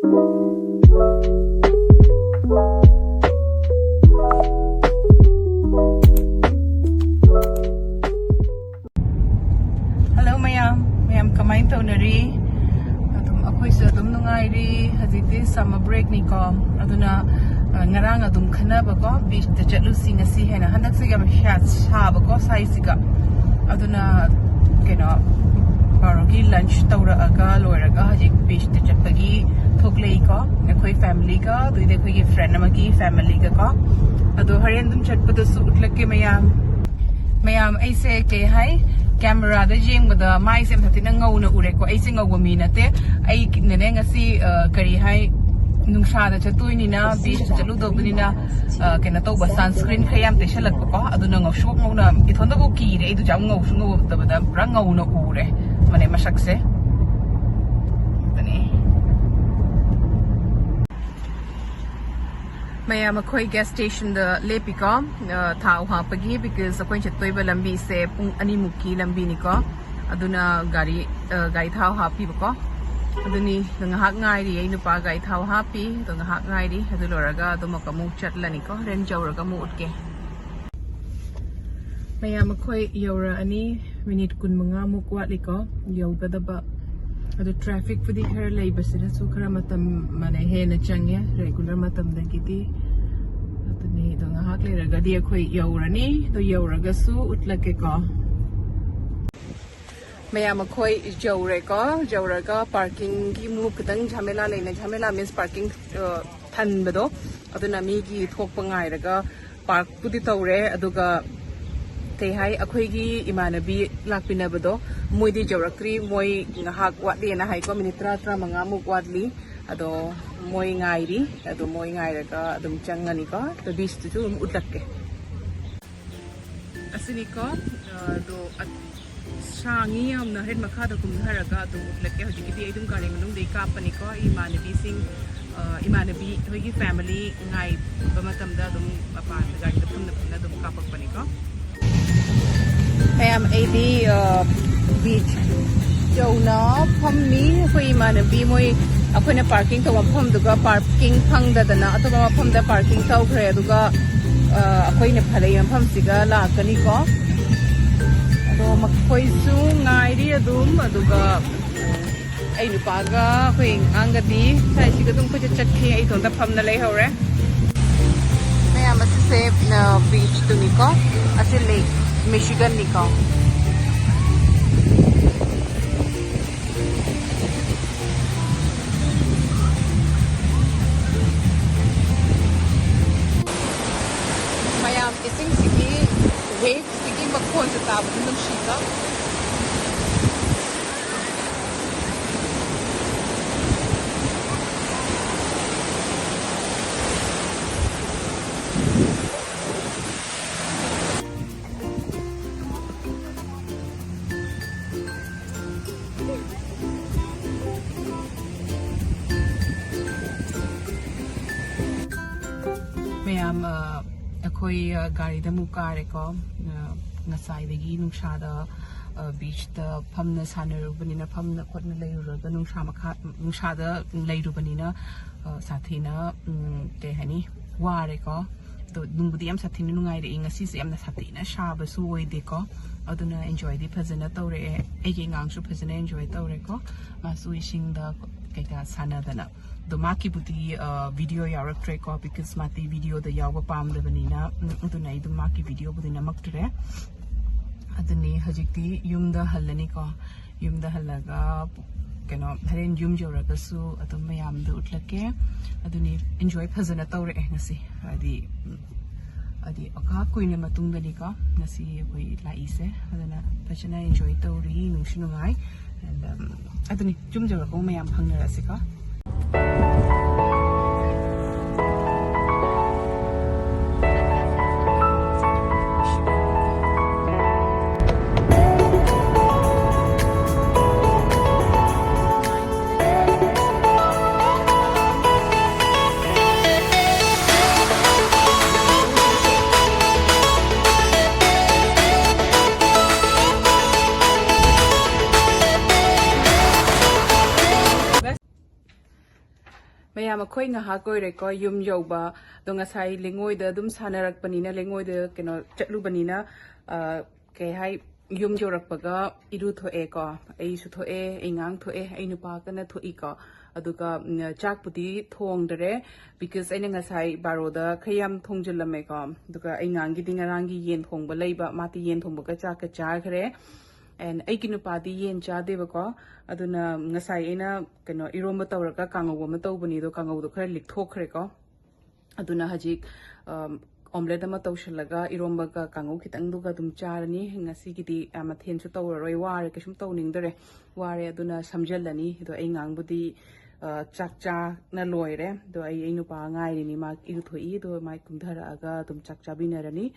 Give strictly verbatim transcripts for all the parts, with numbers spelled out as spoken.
Hello ꯃꯌꯥꯝ, ꯃꯌꯥꯝ ꯀꯃꯥꯏꯅ ꯇꯧꯅꯔꯤ? ꯑꯗꯨꯝ ꯑꯩꯈꯣꯏꯁꯨ ꯑꯗꯨꯝ ꯅꯨꯡꯉꯥꯏꯔꯤ꯫ ꯍꯧꯖꯤꯛꯇꯤ summer break ꯅꯤꯀꯣ, ꯑꯗꯨꯅ ꯑ, ꯉꯔꯥꯡ ꯑꯗꯨꯝ ꯈꯟꯅꯕꯀꯣ, beach ꯇ ꯆꯠꯂꯨꯁꯤ ꯉꯁꯤ ꯍꯥꯏꯅ꯫ ꯍꯟꯗꯛꯁꯦ ꯌꯥꯝ ꯁꯥ- ꯁꯥꯕꯀꯣ ꯁ꯭ꯋꯥꯏꯁꯤꯒ, ꯑꯗꯨꯅ ꯀꯩꯅꯣ ꯕꯥꯔꯣꯒꯤ lunch ꯇꯧꯔꯛꯑꯒ ꯂꯣꯏꯔꯒ ꯍꯧꯖꯤꯛ beach ꯇ ꯆꯠꯄꯒꯤ ꯊꯣꯛꯂꯛꯏꯀꯣ, ꯑꯩꯈꯣꯏ family ꯒ, ꯑꯗꯨꯏꯗꯤ ꯑꯩꯈꯣꯏꯒꯤ friend ꯑꯃꯒꯤ family ꯒ ꯀꯣ꯫ ꯑꯗꯣ ꯍꯣꯔꯦꯟ ꯑꯗꯨꯝ ꯆꯠꯄꯗꯁꯨ ꯎꯠꯂꯛꯀꯦ ꯃꯌꯥꯝ꯫ ꯃꯌꯥꯝ, ꯑꯩꯁꯦ ꯀꯩ ꯍꯥꯏ, camera ꯗ ꯌꯦꯡꯕꯗ ꯃꯥꯏꯁꯦ ꯌꯥꯝ ꯁꯥꯊꯤꯅ ꯉꯧꯅ ꯎꯔꯦꯀꯣ꯫ ꯑꯩꯁꯦ ꯉꯧꯕ ꯃꯤ ꯅꯠꯇꯦ꯫ ꯑꯩꯅꯅꯦ ꯉꯁꯤ ꯑ, ꯀꯔꯤ ꯍꯥꯏ, ꯅꯨꯡꯁꯥꯗ ꯆꯠꯇꯣꯏꯅꯤꯅ, beach ꯇ ꯆꯠꯂꯨꯗꯧꯕꯅꯤꯅ, ꯑ, ꯀꯩꯅꯣ ꯇꯧꯕ, sunscreen ꯈꯔ ꯌꯥꯝ ꯇꯩꯁꯜꯂꯛꯄꯀꯣ꯫ ꯑꯗꯨꯅ ꯉꯧꯁꯣꯛ ꯉꯧꯅ, ꯏꯊꯣꯟꯗꯕꯨ ꯀꯤꯔꯦ꯫ ꯑꯩꯗꯨꯁꯨ ꯌꯥꯝ ꯉꯧꯁꯨ ꯉꯧꯗꯕꯗ ꯄꯨꯔꯥ ꯉꯧꯅ ꯎꯔꯦ ꯃꯅꯦ ꯃꯁꯛꯁꯦ꯫ ꯑꯗꯨꯅꯦ꯫ ꯃꯌꯥꯝ, ꯑꯩꯈꯣꯏ gas station ꯗ ꯂꯦꯞꯄꯤꯀꯣ, ꯑ, ꯊꯥꯎ ꯍꯥꯞꯄꯒꯤ, because ꯑꯩꯈꯣꯏꯅ ꯆꯠꯇꯣꯏꯕ ꯂꯝꯕꯤꯁꯦ ꯄꯨꯡ ꯑꯅꯤꯃꯨꯛꯀꯤ ꯂꯝꯕꯤꯅꯤꯀꯣ꯫ ꯑꯗꯨꯅ ꯒꯥꯔꯤ, ꯑ, ꯒꯥꯔꯤ ꯊꯥꯎ ꯍꯥꯞꯄꯤꯕꯀꯣ꯫ ꯑꯗꯨꯅꯤ, ꯑꯗꯣ ꯉꯥꯏꯍꯥꯛ ꯉꯥꯏꯔꯤ, ꯑꯩ ꯅꯨꯄꯥ ꯒꯥꯔꯤ ꯊꯥꯎ ꯍꯥꯞꯄꯤ, ꯑꯗꯣ ꯉꯥꯏꯍꯥꯛ ꯉꯥꯏꯔꯤ꯫ ꯑꯗꯨ ꯂꯣꯏꯔꯒ ꯑꯗꯨꯝ ꯑꯃꯨꯛ ꯆꯠꯂꯅꯤꯀꯣ, ꯍꯣꯔꯦꯟ ꯌꯧꯔꯒ ꯑꯃꯨꯛ ꯎꯠꯀꯦ꯫ ꯃꯌꯥꯝ, ꯑꯩꯈꯣꯏ ꯌꯧꯔꯛꯑꯅꯤ꯫ Minute ꯀꯨꯟꯃꯉꯥꯃꯨꯛ ꯋꯥꯠꯂꯤꯀꯣ ꯌꯧꯒꯗꯕ꯫ ꯑꯗꯣ traffic ꯄꯨꯗꯤ ꯈꯔ ꯂꯩꯕꯁꯤꯅꯁꯨ ꯈꯔ ꯃꯇꯝ, ꯃꯥꯅꯦ, ꯍꯦꯟꯅ ꯆꯪꯉꯦ regular ꯃꯇꯝꯗꯒꯤꯗꯤ꯫ ꯑꯗꯨꯅꯤ, ꯑꯗꯣ ꯉꯥꯏꯍꯥꯛ ꯂꯩꯔꯒꯗꯤ ꯑꯩꯈꯣꯏ ꯌꯧꯔꯅꯤ꯫ ꯑꯗꯣ ꯌꯧꯔꯒꯁꯨ ꯎꯠꯂꯛꯀꯦꯀꯣ꯫ ꯃꯌꯥꯝ, ꯑꯩꯈꯣꯏ ꯌꯧꯔꯦꯀꯣ꯫ ꯌꯧꯔꯒ parking ꯒꯤ ꯑꯃꯨꯛ ꯈꯤꯇꯪ ꯖꯥꯃꯦꯂꯥ ꯂꯩꯅ, ꯖꯥꯃꯦꯂꯥ means parking, ꯑ, ꯊꯟꯕꯗꯣ, ꯑꯗꯨꯅ ꯃꯤꯒꯤ ꯊꯣꯛꯄ ꯉꯥꯏꯔꯒ park ꯄꯨꯗꯤ ꯇꯧꯔꯦ꯫ ꯑꯗꯨꯒ ꯀꯩ ꯍꯥꯏ, ꯑꯩꯈꯣꯏꯒꯤ ꯏꯃꯥꯟꯅꯕꯤ ꯂꯥꯛꯄꯤꯅꯕꯗꯣ, ꯃꯣꯏꯗꯤ ꯌꯧꯔꯛꯇ꯭ꯔꯤ꯫ ꯃꯣꯏ ꯉꯥꯏꯍꯥꯛ ꯋꯥꯠꯂꯤꯅ ꯍꯥꯏꯀꯣ, minute ꯇꯔꯥ, ꯇꯔꯥꯃꯉꯥꯃꯨꯛ ꯋꯥꯠꯂꯤ꯫ ꯑꯗꯣ ꯃꯣꯏ ꯉꯥꯏꯔꯤ꯫ ꯑꯗꯣ ꯃꯣꯏ ꯉꯥꯏꯔꯒ ꯑꯗꯨꯝ ꯆꯪꯉꯅꯤꯀꯣ꯫ ꯑꯗꯣ beach ꯇꯨꯁꯨ ꯑꯗꯨꯝ ꯎꯠꯂꯛꯀꯦ꯫ ꯑꯁꯤꯅꯤꯀꯣ, ꯑꯗꯣ ꯑ- ꯁꯥꯡꯉꯤ ꯌꯥꯝꯅ꯫ ꯍꯣꯔꯦꯟ ꯃꯈꯥꯗ ꯀꯨꯝꯊꯔꯒ ꯑꯗꯨꯝ ꯎꯠꯂꯛꯀꯦ꯫ ꯍꯧꯖꯤꯛꯀꯤꯗꯤ ꯑꯩ ꯑꯗꯨꯝ ꯒꯥꯔꯤ ꯃꯅꯨꯡꯗꯒꯤ ꯀꯥꯞꯄꯅꯤꯀꯣ꯫ ꯑꯩ ꯏꯃꯥꯟꯅꯕꯤꯁꯤꯡ, ꯑ, ꯏꯃꯥꯟꯅꯕꯤ ꯍꯣꯏꯒꯤ family ꯉꯥꯏꯕ ꯃꯇꯝꯗ ꯑꯗꯨꯝ ꯃꯄꯥꯟꯗ ꯒꯥꯔꯤꯗ ꯐꯝꯅ ꯐꯝꯅ ꯑꯗꯨꯝ ꯀꯥꯞꯄꯛꯄꯅꯤꯀꯣ꯫ ꯃꯌꯥꯝ, ꯑꯩꯗꯤ, ꯑ, beach ꯌꯧꯅ ꯐꯝꯃꯤ꯫ ꯑꯩꯈꯣꯏ ꯏꯃꯥꯟꯅꯕꯤ ꯃꯣꯏ, ꯑꯩꯈꯣꯏꯅ ꯄꯥꯔꯀꯤꯡ ꯇꯧꯕ ꯃꯐꯝꯗꯨꯒ ꯄꯥꯔꯀꯤꯡ ꯐꯪꯗꯗꯅ ꯑꯇꯣꯞꯄ ꯃꯐꯝꯗ ꯄꯥꯔꯀꯤꯡ ꯇꯧꯈ꯭ꯔꯦ꯫ ꯑꯗꯨꯒ, ꯑ, ꯑꯩꯈꯣꯏꯅ ꯐꯔꯛꯏ ꯃꯐꯝꯁꯤꯒ ꯂꯥꯛꯀꯅꯤꯀꯣ꯫ ꯑꯗꯣ ꯃꯈꯣꯏꯁꯨ ꯉꯥꯏꯔꯤ ꯑꯗꯨꯝ꯫ ꯑꯗꯨꯒ ꯑꯩ ꯅꯨꯄꯥꯒ ꯑꯩꯈꯣꯏ ꯑꯉꯥꯡꯒꯗꯤ ꯁ꯭ꯋꯥꯏꯁꯤꯒ ꯑꯗꯨꯝ ꯀꯣꯏꯆꯠ ꯆꯠꯈꯤ꯫ ꯑꯩ ꯏꯇꯣꯝꯇ ꯐꯝꯅ ꯂꯩꯍꯧꯔꯦ꯫ ꯃꯌꯥꯝ, ꯑꯁꯤꯁꯦ, ꯑ, ꯕꯤꯆꯇꯨꯅꯤꯀꯣ꯫ ꯑꯁꯤ ꯂꯦꯛ ꯃꯤꯁꯤꯒꯟꯅꯤꯀꯣ꯫ ꯃꯌꯥꯝ, ꯏꯁꯤꯡꯁꯤꯒꯤ ꯋꯦꯞꯁꯤꯒꯤ ꯃꯈꯣꯟꯁꯨ ꯇꯥꯕꯗ ꯅꯨꯡꯁꯤꯀꯣ꯫ ꯃꯌꯥꯝ, ꯑ, ꯑꯩꯈꯣꯏ, ꯑ, ꯒꯥꯔꯤꯗ ꯑꯃꯨꯛ ꯀꯥꯔꯦꯀꯣ꯫ ꯑ, ꯉꯁꯥꯏꯗꯒꯤ ꯅꯨꯡꯁꯥꯗ, ꯑ, ꯕꯤꯆꯇ ꯐꯝꯅ ꯁꯥꯟꯅꯔꯨꯕꯅꯤꯅ, ꯐꯝꯅ ꯈꯣꯠꯅ ꯂꯩꯔꯨꯔꯒ ꯅꯨꯡꯁꯥ ꯃꯈꯥ, ꯅꯨꯡꯁꯥꯗ ꯂꯩꯔꯨꯕꯅꯤꯅ, ꯑ, ꯁꯥꯊꯤꯅ, ꯎꯝ, ꯀꯩ ꯍꯥꯏꯅꯤ, ꯋꯥꯔꯦꯀꯣ꯫ ꯑꯗꯣ ꯅꯨꯡꯕꯨꯗꯤ ꯌꯥꯝ ꯁꯥꯊꯤꯅ ꯅꯨꯡꯉꯥꯏꯔꯛꯏ꯫ ꯉꯁꯤꯁꯦ ꯌꯥꯝꯅ ꯁꯥꯊꯤꯅ ꯁꯥꯕꯁꯨ ꯑꯣꯏꯗꯦꯀꯣ꯫ ꯑꯗꯨꯅ enjoyꯗꯤ ꯐꯖꯅ ꯇꯧꯔꯛꯑꯦ꯫ ꯑꯩꯒꯤ ꯑꯉꯥꯡꯁꯨ ꯐꯖꯅ enjoy ꯇꯧꯔꯦꯀꯣ꯫ ꯃꯥꯁꯨ ꯏꯁꯤꯡꯗ ꯀꯩꯀꯥ ꯁꯥꯟꯅꯗꯅ꯫ ꯑꯗꯣ ꯃꯥꯒꯤꯕꯨꯗꯤ, ꯑ, video ꯌꯥꯎꯔꯛꯇ꯭ꯔꯦꯀꯣ, because ꯃꯥꯗꯤ videoꯗ ꯌꯥꯎꯕ ꯄꯥꯝꯗꯕꯅꯤꯅ꯫ ꯎꯝ, ꯑꯗꯨꯅ ꯑꯩ ꯑꯗꯨꯝ ꯃꯥꯒꯤ videoꯕꯨꯗꯤ ꯅꯝꯃꯛꯇ꯭ꯔꯦ꯫ ꯑꯗꯨꯅꯤ ꯍꯧꯖꯤꯛꯇꯤ ꯌꯨꯝꯗ ꯍꯜꯂꯅꯤꯀꯣ꯫ ꯌꯨꯝꯗ ꯍꯜꯂꯒ ꯀꯩꯅꯣ, ꯍꯣꯔꯦꯟ ꯌꯨꯝ ꯌꯧꯔꯒꯁꯨ ꯑꯗꯨꯝ ꯃꯌꯥꯝꯗ ꯎꯠꯂꯛꯀꯦ꯫ ꯑꯗꯨꯅꯤ, enjoy ꯐꯖꯅ ꯇꯧꯔꯛꯑꯦ ꯉꯁꯤ꯫ ꯍꯥꯏꯗꯤ, ꯎꯝ, ꯍꯥꯏꯗꯤ ꯑꯣꯀꯥ ꯀꯨꯏꯅ ꯃꯇꯨꯡꯗꯅꯤꯀꯣ ꯉꯁꯤ ꯑꯩꯈꯣꯏ ꯂꯥꯛꯏꯁꯦ꯫ ꯑꯗꯨꯅ ꯐꯖꯅ enjoy ꯇꯧꯔꯤ, ꯅꯨꯡꯁꯨ ꯅꯨꯡꯉꯥꯏ꯫ And, um, ꯑꯗꯨꯅꯤ, ꯌꯨꯝ ꯌꯧꯔꯒ ꯑꯃꯨꯛ ꯃꯌꯥꯝ ꯐꯪꯅꯔꯁꯤꯀꯣ꯫ ꯃꯌꯥꯝ, ꯑꯩꯈꯣꯏ ꯉꯥꯏꯍꯥꯛ ꯑꯣꯏꯔꯦꯀꯣ ꯌꯨꯝ ꯌꯧꯕ꯫ ꯑꯗꯣ ꯉꯁꯥꯏ ꯂꯩꯉꯣꯏꯗ ꯑꯗꯨꯝ ꯁꯥꯟꯅꯔꯛꯄꯅꯤꯅ, ꯂꯩꯉꯣꯏꯗ ꯀꯩꯅꯣ ꯆꯠꯂꯨꯕꯅꯤꯅ, ꯑ, ꯀꯩ ꯍꯥꯏ, ꯌꯨꯝ ꯌꯧꯔꯛꯄꯒ ꯏꯔꯨ ꯊꯣꯛꯑꯦꯀꯣ꯫ ꯑꯩꯁꯨ ꯊꯣꯛꯑꯦ, ꯑꯩ ꯉꯥꯡ ꯊꯣꯛꯑꯦ, ꯑꯩ ꯅꯨꯄꯥꯒꯅ ꯊꯣꯛꯏꯀꯣ꯫ ꯑꯗꯨꯒ, ꯎꯝ, ꯆꯥꯛꯄꯨꯗꯤ ꯊꯣꯡꯗꯔꯦ, because ꯑꯩꯅ ꯉꯁꯥꯏ ꯕꯥꯔꯣꯗ ꯈꯔ ꯌꯥꯝ ꯊꯣꯡꯖꯤꯜꯂꯝꯃꯦꯀꯣ꯫ ꯑꯗꯨꯒ ꯑꯩ ꯉꯥꯡꯒꯤꯗꯤ ꯉꯔꯥꯡꯒꯤ ꯌꯦꯟ ꯊꯣꯡꯕ ꯂꯩꯕ, ꯃꯥꯗꯤ ꯌꯦꯟ ꯊꯣꯡꯕꯒ ꯆꯥꯛꯀ ꯆꯥꯈ꯭ꯔꯦ꯫ And ꯑꯩꯒꯤ ꯅꯨꯄꯥꯗꯤ ꯌꯦꯟ ꯆꯥꯗꯦꯕꯀꯣ꯫ ꯑꯗꯨꯅ ꯉꯁꯥꯏ ꯑꯩꯅ ꯀꯩꯅꯣ ꯏꯔꯣꯝꯕ ꯇꯧꯔꯒ ꯀꯥꯡꯉꯧ ꯑꯃ ꯇꯧꯕꯅꯤ, ꯑꯗꯣ ꯀꯥꯡꯉꯧꯗꯣ ꯈꯔ ꯂꯤꯛꯊꯣꯛꯈ꯭ꯔꯦꯀꯣ꯫ ꯑꯗꯨꯅ ꯍꯧꯖꯤꯛ, ꯑꯝ, omelette ꯑꯃ ꯇꯧꯁꯜꯂꯒ ꯏꯔꯣꯝꯕꯒ ꯀꯥꯡꯉꯧ ꯈꯤꯇꯪꯗꯨꯒ ꯑꯗꯨꯝ ꯆꯥꯔꯅꯤ꯫ ꯉꯁꯤꯒꯤꯗꯤ, ꯑ, ꯃꯊꯦꯜꯁꯨ ꯇꯧꯔꯔꯣꯏ, ꯋꯥꯔꯦ, ꯀꯩꯁꯨꯝ ꯇꯧꯅꯤꯡꯗꯔꯦ, ꯋꯥꯔꯦ꯫ ꯑꯗꯨꯅ ꯁꯝꯖꯜꯂꯅꯤ꯫ ꯑꯗꯣ ꯑꯩ ꯉꯥꯡꯕꯨꯗꯤ, ꯑ, ꯆꯥꯛ ꯆꯥꯅ ꯂꯣꯏꯔꯦ꯫ ꯑꯗꯣ ꯑꯩ, ꯑꯩ ꯅꯨꯄꯥ ꯉꯥꯏꯔꯤꯅꯤ, ꯃꯥ ꯏꯔꯨꯊꯣꯛꯏ꯫ ꯑꯗꯣ ꯃꯥꯏ ꯀꯨꯝꯊꯔꯛꯑꯒ ꯑꯗꯨꯝ ꯆꯥꯛ ꯆꯥꯕꯤꯅꯔꯅꯤ꯫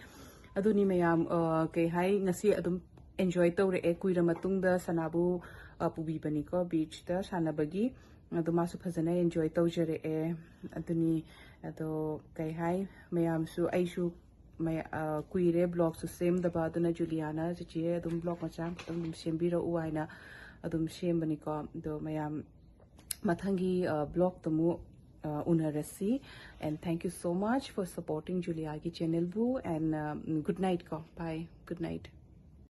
ꯑꯗꯨꯅꯤ ꯃꯌꯥꯝ, ꯑ, ꯀꯩ ꯍꯥꯏ, ꯉꯁꯤ ꯑꯗꯨꯝ enjoy ꯇꯧꯔꯛꯑꯦ꯫ ꯀꯨꯏꯔ ꯃꯇꯨꯡꯗ ꯁꯅꯥꯕꯨ, ꯑ, ꯄꯨꯕꯤꯕꯅꯤꯀꯣ beachꯇ ꯁꯥꯟꯅꯕꯒꯤ꯫ ꯑꯗꯣ ꯃꯥꯁꯨ ꯐꯖꯅ enjoy ꯇꯧꯖꯔꯛꯑꯦ꯫ ꯑꯗꯨꯅꯤ, ꯑꯗꯣ ꯀꯩ ꯍꯥꯏ, ꯃꯌꯥꯝꯁꯨ, ꯑꯩꯁꯨ ꯃꯌꯥ-, ꯑ, ꯀꯨꯏꯔꯦ vlogꯁꯨ ꯁꯦꯝꯗꯕ, ꯑꯗꯨꯅ ꯖꯨꯂꯤꯌꯥꯅ, "ꯆꯦꯆꯦ, ꯑꯗꯨꯝ vlog ꯃꯆꯥ ꯑꯃꯈꯛꯇꯪ ꯑꯗꯨꯝ ꯁꯦꯝꯕꯤꯔꯛꯎ" ꯍꯥꯏꯅ ꯑꯗꯨꯝ ꯁꯦꯝꯕꯅꯤꯀꯣ꯫ ꯑꯗꯣ ꯃꯌꯥꯝ ꯃꯊꯪꯒꯤ, ꯑ, vlogꯇ ꯑꯃꯨꯛ, ꯑ, ꯎꯅꯔꯁꯤ꯫ And thank you so much for supporting ꯖꯨꯂꯤꯌꯥꯒꯤ channelꯕꯨ꯫ And, ꯑ, good night ꯀꯣ꯫ Bye. Good night.